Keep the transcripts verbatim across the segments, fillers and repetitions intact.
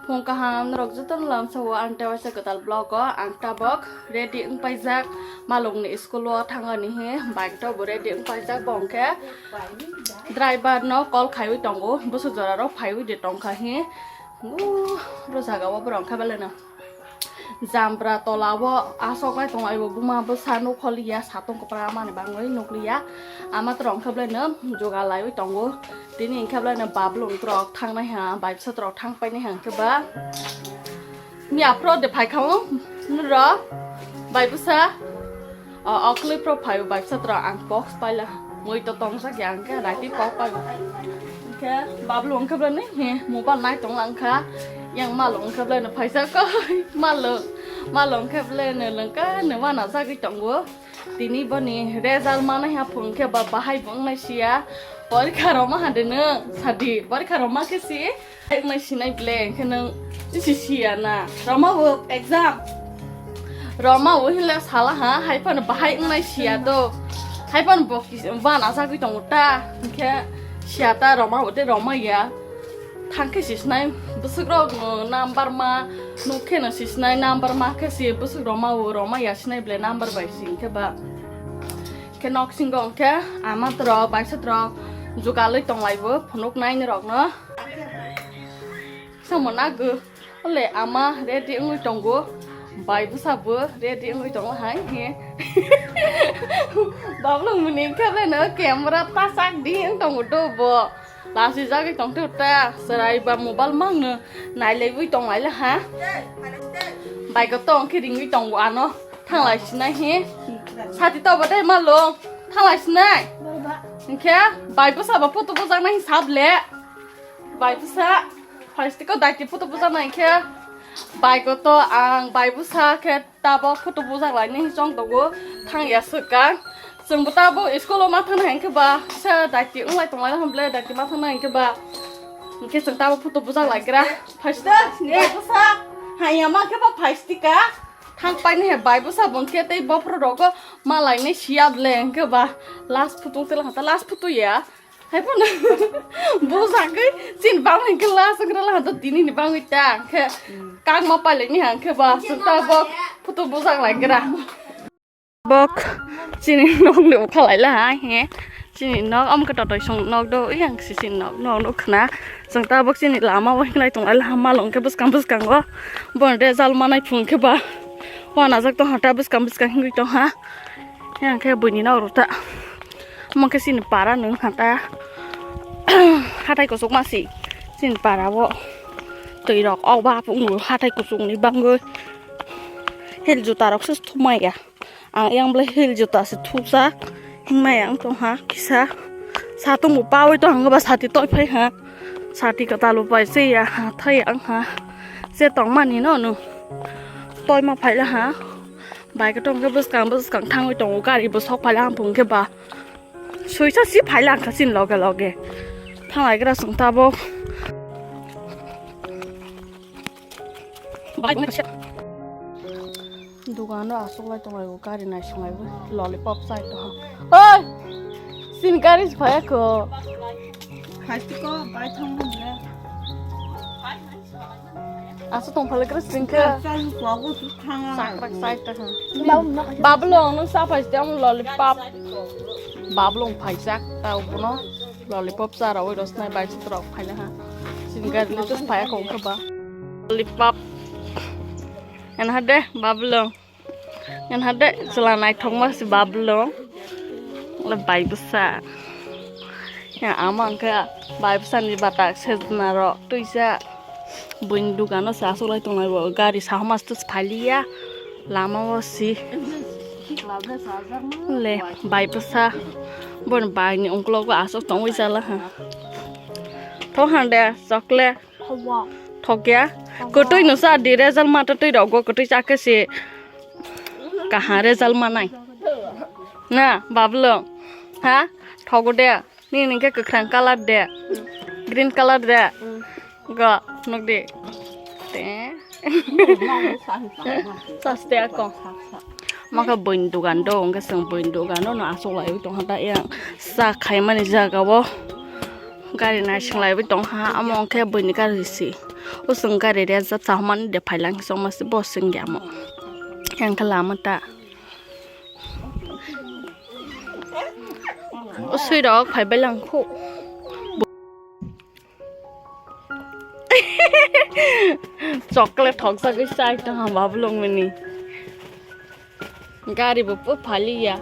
Phung kaham norok jotono lamsao ang tewaisa kwtal vlog o ang tabok ready wng paijak, malung ni school o thangani he bike to bo ready wng paijak bo hwnkhe driver no call khaiwi tongo, bwswk jora rok phaiwi de tongkha he. Bro jaga o borok khe belai no Jambra tola o asok lai tongo, aibo buma bwsa nukholiya, satung kwpra mani bangwi nukliya. Ama trok khe belai no jugal laiwi tongo. Tini hwnkhe belai no bablung trok thangnai ha, bai bwsa trok thang painai ha hwnkhe ba. Ni aphro de phai kha o nuro bai bwsa. O, o kwlwi pro phaio bai bwsa tora ang box paila. Mui to tongjak ya, hwnkhe raiti kok paio. Hwnkhe bablu hwnkhe bwlai ni he mobile nai tong lang kha. Yang malo hwnkhe bwlai no phaisa koi. Malo, malo hwnkhe bwlai no lengka no wana jagwi tongo. Tini boni result manai ha phung khe ba bahai bo wngnai siya. Porikha roma hade no sadi. Porikha roma khe si. Nai sinai ble, hwnkhe nwng chisi siya na. Roma bo exam. Roma bo hinle sala ha, hai phano bahai wngnai siya do. Hai phano bo kis-, bana jagwi tongo ta. Hwnkhe siya ta Roma bo tei Roma ya. Thang khe si sinai bwswk rok, uh, number ma, nuk khe no si sinai number ma khe si bwswk Roma bo Roma ya sinai ble number bai si hwnkhe ba. Khe nok singo hwnkhe ama toro baisa toro jugalwi tonglai bo phunuk nai ni rok no. Samo nago. Ole ama ready wngwi tongo. Bai bwsa bo ready wngwi tongo hai he. Bablu muni khe le no camera tasak di wng tongo do bo. Lasi jagwi tong tho ta. Serai ba mobile mang no nailaiwi tong lai le ha. Bai ko tong khe ringwi tongo ano. Thanglai sinai he. Sati to bo dai malo. Thanglai sinai. Hwnkhe bai bwsa bo photo bujak nai sab le. Bai bwsa, phaistiko daiti photo bujaknai khe, bai koto ang bai bwsa khe tabok photo bujaklainai chong tongo, thangya swkang. Chwngbo tabok school o ma thangnai hwnkhe ba, kisa daiti wnglai tonglai hwnble daiti ma thangnai hwnkhe ba, hwnkhe chwng tabok photo bujaklaigra. Phaisto, bai bwsa, haiya ma khe ba phaistika, thang painai he bai bwsa bo hwnkhe tei bophuru rogo ma lainai siya ble hwnkhe ba, last photo wngtela hata last photo ya. Hai phano bujagwi chini bangwi hwnkhe last wngkha laha to tini ni bangwi ta hwnkhe kangma pailai ni hwnkhe ba chwng ta bo photo bujak lai gra. Bok chini nok ni ukha lai laha he chini nok amkhe totoi song nok do yang si chini nok nok nuk khna chwng ta bok chini lama o hinlai tong lai laha malong khe bwskang bwskango bon result manai phung khe ba wanajak tong ha ta bwskang bwskang hingwi tong ha. Yang khe buini nok rw ta. Omo khe chini para nwng kha ta. Hathai kuchuk ma si. Chini para o twi rok o ba phung hathai kuchuk ni bangwi. Heel juta rok se thumai ya. Ang yang ble heel juta se thujak. Hingmai ang tong ha kisa. Satung bo pawi tong ang ba sati toi phai ha. Sati kwtal bo pai se ya ha thai ang ha. Se tong mani no no. Toi ma phai la ha. Bai khe tong khe bwskang bwskang thangwi tongo, gari bo sok phaila ang phung khe ba. Suisa si phaila ang kha chini loge loge. Thanglai gra chwng tabok. Bai khe. Dugano aswk lai tong lai o gari nai swnglai bo lollipop chai tong. Oi! Chini gari se phai kho. Phaistiko bai thang bumle. Asa tong phale kre singkhe. Chal kogo su thanga. Sakrak sai ta kha. Bablong nung sa phai jam lollipop. Bablong phai jak ta ubono lollipop cha rawi rosnai bai sutrok phai na ha. Singkhe le tus phai kong khe ba. Lollipop. En hade bablong. Ngan hade chwla naithokma se bablong. Le bai bwsa. Ya ama hwnkhe bai bwsani bata sejna rok twisa. Buini dukano se aswk lai tonglai bo gari sahoma se phaliya. Lama o si. Le bai bwsa. Bon bai ni ungkulok bo aswk tongwi chala ha. Thok hande chocolate. Thokya. Kwtwi no cha di result ma twtwi rok go kwtwi cha khe se. Kaha result manai. Na, bablong. Ha? Thogo de. Nini hwnkhe kwkhwrang colour de. Green colour de. Go, nuk di. Te. Saste ako. Maka buini dugan do, hwnkhe chwng buini dugan do no achuk lai tong ha ta yang sa khaimani jaga o. Gari naising lai tong ha, amo hwnkhe buini gari si. O chwng gari rejak chahmani de phailang chongma se bo chwng ya mo. Yang khe lama ta. O sui rok phai bai lang khu. Chocolate thok sagwi chai tong ha babu long mini. Gari bo po phali ya.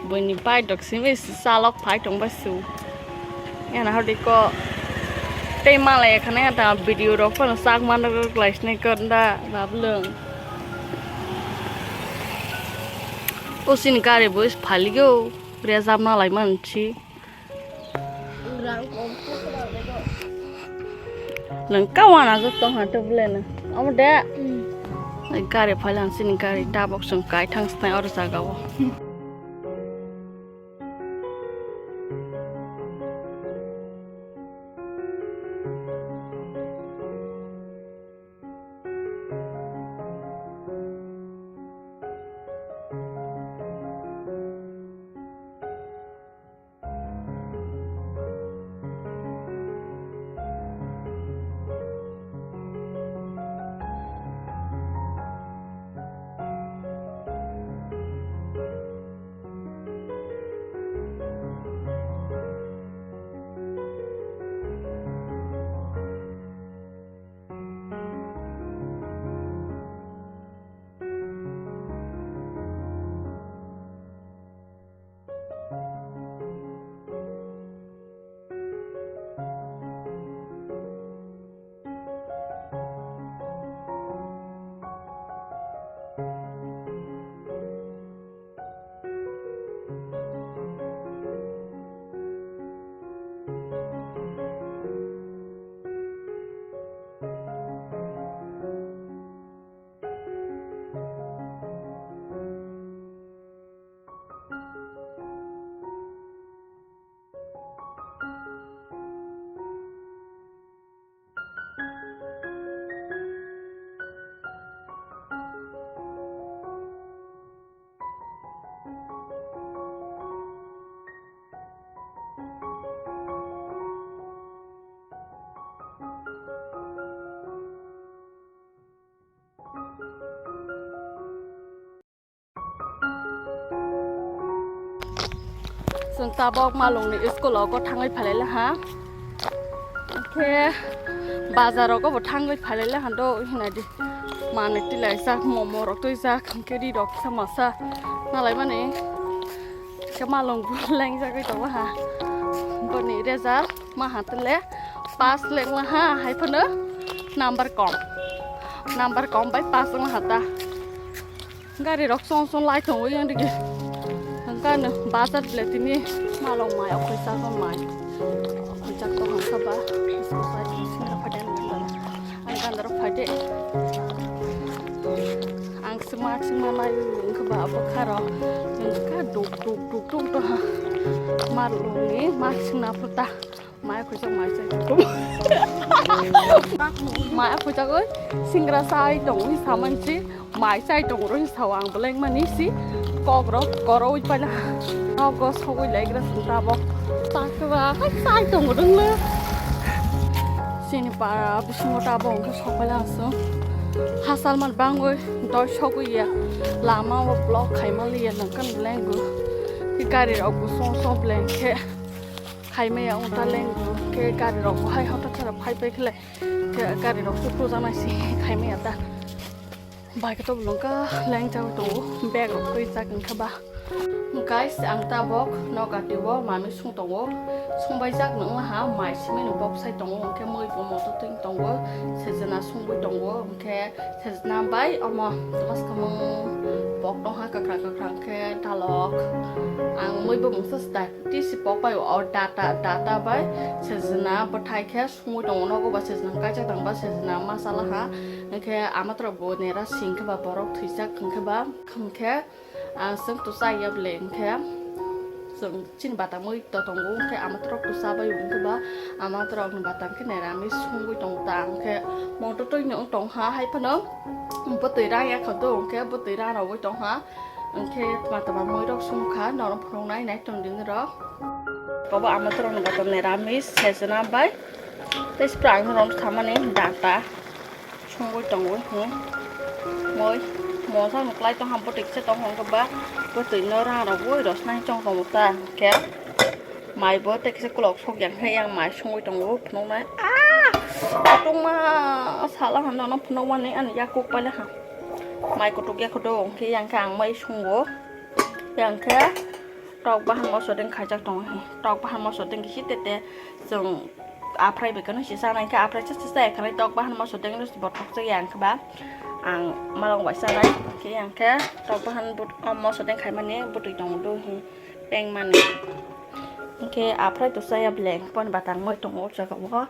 Boni pai dok simi si salok phai tong ba su. Yana hodi ko tei malai khana ya ta video rok phano sak man rok lai sini ko da babu long. O sini gari bo phali yo. Rejap na lai man si. Nang kawana jok tong ha to bule na. Amo de. Gari phailang sini gari tabok sung kai thang snai oro jaga o. Chwng tabok malongni school-o thangwi phalai laha. Khe bazar-o bo thangwi phalai laha do hinadi. Manwi twilaijak, momo rok twijak, hwnkhe ri rok samosa nalaimani. Khe malong bo lengjagwi tongo ha. Boni result maha tele pass lengma ha, hai phano number kom. Number kom bai pass wngma ha ta. Gari rok song song lai tongo yang digi. Hwnkhe ano bazar bile tini malong mai okhoi chakma mai. Okhoi chak tong hwnkhe ba. Ang gandaro phaide. Ang sima sima lai wngkhe ba abo kharo. Wngkha duk duk duk duk to ha. Malongni mak singna phuta. Mai khuijak mai chai tong. Mai khuijak oi singra chai tong wi saman si mai chai tong ro sao ang beleng mani si kok ro koro wi pala. Nogo sogwi lai gra sung tabok. Takra hai chai tong rung le. Sini para bisingo tabok hwnkhe sokpala asung. Hasal man bangwi doi sogwi ya. Lama o block khai mali ya nangkan beleng go. Gari rok bo song song beleng khe. Khaimaya wngta leng khe gari rok bo hai hota chara phai pai khle khe gari rok se puja nai si khaimaya ta. Bai khe to bolong ka leng chagwi tongo bag rok twi jak wngkha ba. Guys, ang tabok nogatio manwi sung tongo, sung bai jak nung ha mai simi ni bok sai tongo, hwnkhe mui bo moto twi tongo, sejena sungwi tongo, hwnkhe sejena bai omo toma swkang bok tong ha kwkhwrang kwkhwrang khe dalok, ang mui bo mungsa stai. Tisi pok bai o data, data bai sejena bwthai khe sungwi tongo, nogo ba sejena kaijak tang ba sejena masala ha. Hwnkhe amatrok bo nera sing khe ba borok thwijak hwnkhe ba, hwnkhe, ah, chwng to chaya bele hwnkhe chwng chini bata mui to tongo, hwnkhe amatrok to chabai hwnkhe ba amatrok ni bata hwnkhe nera mi sungwi tongo ta, hwnkhe moto twi no tong ha hai phano bwtwi rang ya kha do, hwnkhe bwtwi rang rogwi tong ha. Hwnkhe tma tma mui rok sung kha, norok phunuk nai nai tong di norok. Bobo amatrok ni batam ni ramis sejena bai tei sprang rok thamani data. Songwi tongwi hwn. Moi, mosang no klai tong ham, bwtwi kisa tong hwn khe ba, bwtwi no rang rok wi rosnai chong tong ta khe. Mai bo tei kisa kulok sok yang khe yang mai songwi tongo phunuknai. Ah! Kotongma sala hwn no phunukmani ani yak kuk paila ha. Mai kutuk ya khodo hwn khe yang khe ang mai songo. Yang khe tok bahan moso deng khaijak tongo he. Tok bahan moso deng kisi tete chwng aphrai bai kano si sanai khe aphrai cha cha cha khanai tok bahan moso deng no bo thok cha yang khe ba ang malong bai sanai khe yang khe tok bahan but moso deng khaimani bwtwi tongo do he peng mani. Hwnkhe aphrai to chaya beleng pon batang moi tongo o jaga o.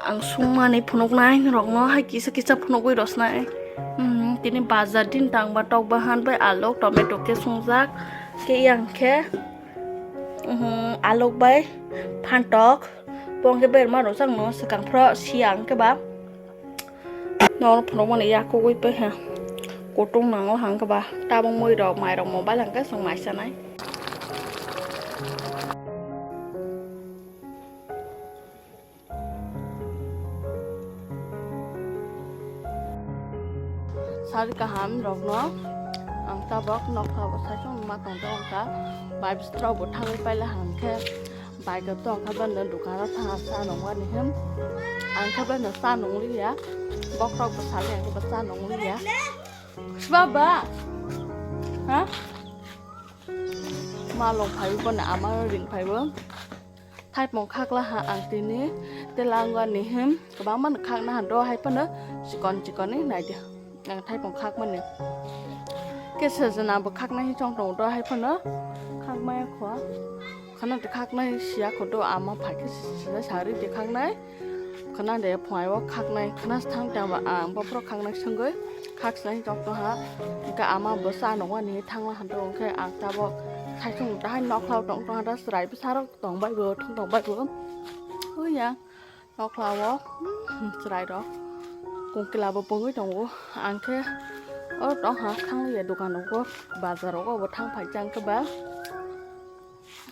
Ang sungmani phunuknai norokno hai kisa kisa phunugwi rosnai. Hmm, tini bazar din tangba tok bahan bai alok tomato khe sungjak. Khe yang khe, hmm, alok bai phantok. Bong khe berma rwchang no swkang phro siya ang khe ba. Norok phunukmani yakugwi pai ha. Kutung nango hang khe ba. Tabuk moi rok mai rok mobile hang khe chwng mai sanai. Sari kaham rokno ang tabok nokha bo saichung ma tong tong kha. Bai bwswk rok bo thangwi paila hang khe bai khe tong kha bano dukano thangna cha nungmani hwn. Ang khe bano cha nungliya. Bokhorok bo sali ang khe bo cha nungliya. Sibaba? Ha? Malong phaibo bano ama ring phaibo. Thaipong khakla ha ang tini telangani him kwbangma no khakna ha do hai phano chikon chikon ni naidi ang thaipong khakmani khe sejana bo khaknai chong tongo do hai phano khakmaya kho khana de khaknai siya kho do ama phai khe sejana sari de khaknai khana de phai o khaknai khana thang ta ang bophro khaknai songoi khaknai chong tong ha hingke ama bo cha nongmani thangla ha do hingke ang tabok saichung dahai nokhlao tong tong ha da chwrai bwsarok. Tong bai bo, thung tong bai bo. Oya, nokla o, hmm, chwrai rok. Kongkila bo pogwi tongo. Ang khe, o tong ha, thang ya dokan rogo, bazar rogo bo thang phai chang khe ba.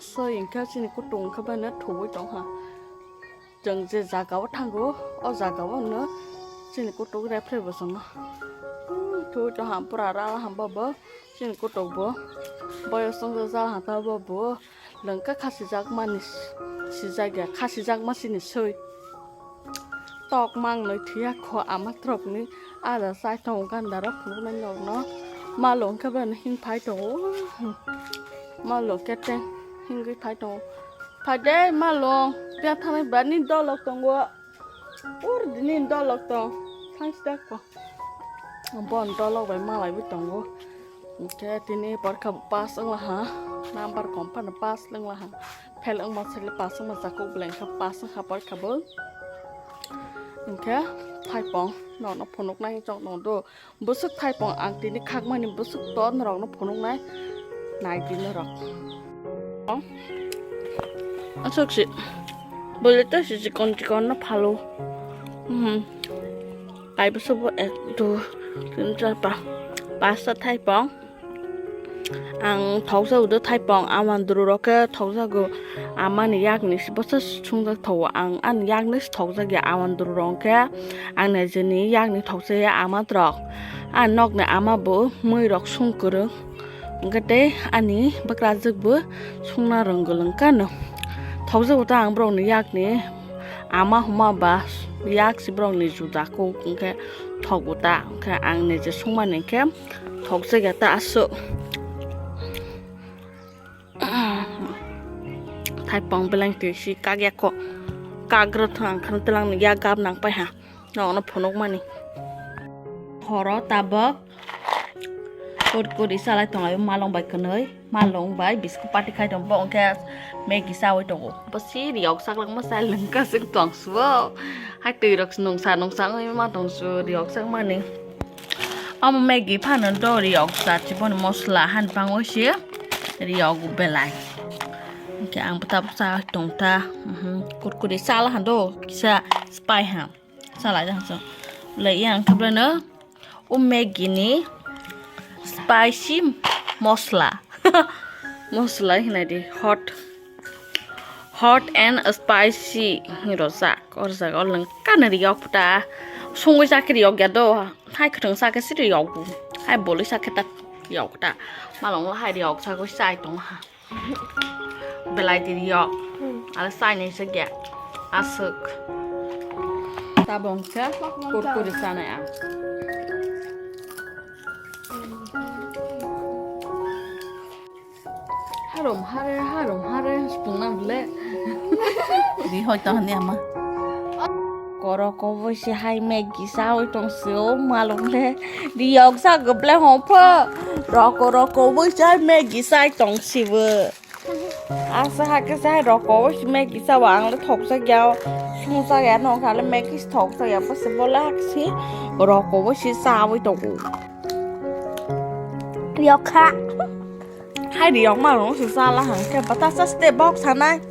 So, hingkhe chini kutung khe ba no thuwi tong ha. Chwng je jaga o thango, o jaga o no chini kutung rephre bo chwng no. Hmm, thuwi tong ha, pura rala ham bo bo. Chini kutuk bo boyos wngjakha ta bo bo lwngkha khasijakmani sijakya khasijakma chini swi tok mangnwi thwiya kho ama trokni ada chai tongo gandaro phunuknai norokno malo wngkhe beno himphai tongo malo kete himgwi phai tongo phaide malo tei thanai bani dolok tongo. Ur dini dolok tong thangsi da ko. Bon dolok bai malai bi tongo. Hingke tini porkha pass wngla ha. Number kom phano pass wngla ha. Fail wngma sele pass wngma jakuk beleng kha pass wngkha porkha bo. Hingke thaipong nono phunuknai chok nong do. Bwswk thaipong ang tini khakmani bwswk to norokno phunuknai nai di norok. Aswk si bwlwi tei si chikon chikon no phalo. Mhm. Kaibwswk bo ek, dui, tin, char, pa, pasta thaipong. Ang thokjago do thaipong, ama duru rok khe thokjago. Amani yakni bwsa sungjak thogo. Ang ani yakni thokjak ya, ama duru rok khe ang nijeni yakni thokjak ya ama rok. Ani nokni ama bo mui rok sung kwrwng. Hwnkhe tei ani bwkrajwk bo sungna rwngwlwng kano. Thokjago ta ang borokni yakni ama huma ba yak si borokni juda kuk hwnkhe thogo ta. Hwnkhe ang nije sungmani hwnkhe thokjak ya ta aswk. Thaipong beleng twi si kak ya kho. Kak rw thang ang kheno twlang ni yak gap nang pai ha. Nono phunukmani. Horo tabok. Kurkuri salai tonglai malong bai kwnwi. Malong bai biskut party khai tongo. Bo hwnkhe Maggie chawi tongo. Bo si riyok saklangma sai lwngkha chwng tong suo. Hai twi rok nungsa nungsa wngwi ma tong suo riyok sakmani. Omo Maggie phano do riyok cha chiboni mosla han bangwi se riyok belai. Hwnkhe ang bwta bwsa tong ta. Mhm. Kurkuri sala han do kisa spai ha. Salai da hangso. Lai yang khabrano o Maggie ni spicy mosla. Mosla hinai di hot. Hot and spicy hinwi rojak. O rojak o lwngkha nw riyok phuta. Sungwi chakhe riyok ya do. Hai kwthwng chakhe si riyok bu. Hai bolwi chakhe ta riyok ta. Malong hai riyok chagwi chai tong ha. Belai di riyok. Ala chai ni se ge. Aswk. Tabong khe kurkure chanai ang. Harum hare, harum hare, spung na bole. Di hoi to hani ama. Korok koboi se hai Maggi chawi tong si o malum le. Di yok sa goble hong pho. Roko roko boi se hai Maggi chai tong si bo. Asa ha ke sai roko boi se Maggi chawa ang le thok sa ya. Sung sa ya no kha le Maggi thok sa ya pa se bola si. Roko boi se chawi tong o. Yok kha. Hai di yok ma rong se sala hang ke pata sa ste bok sanai.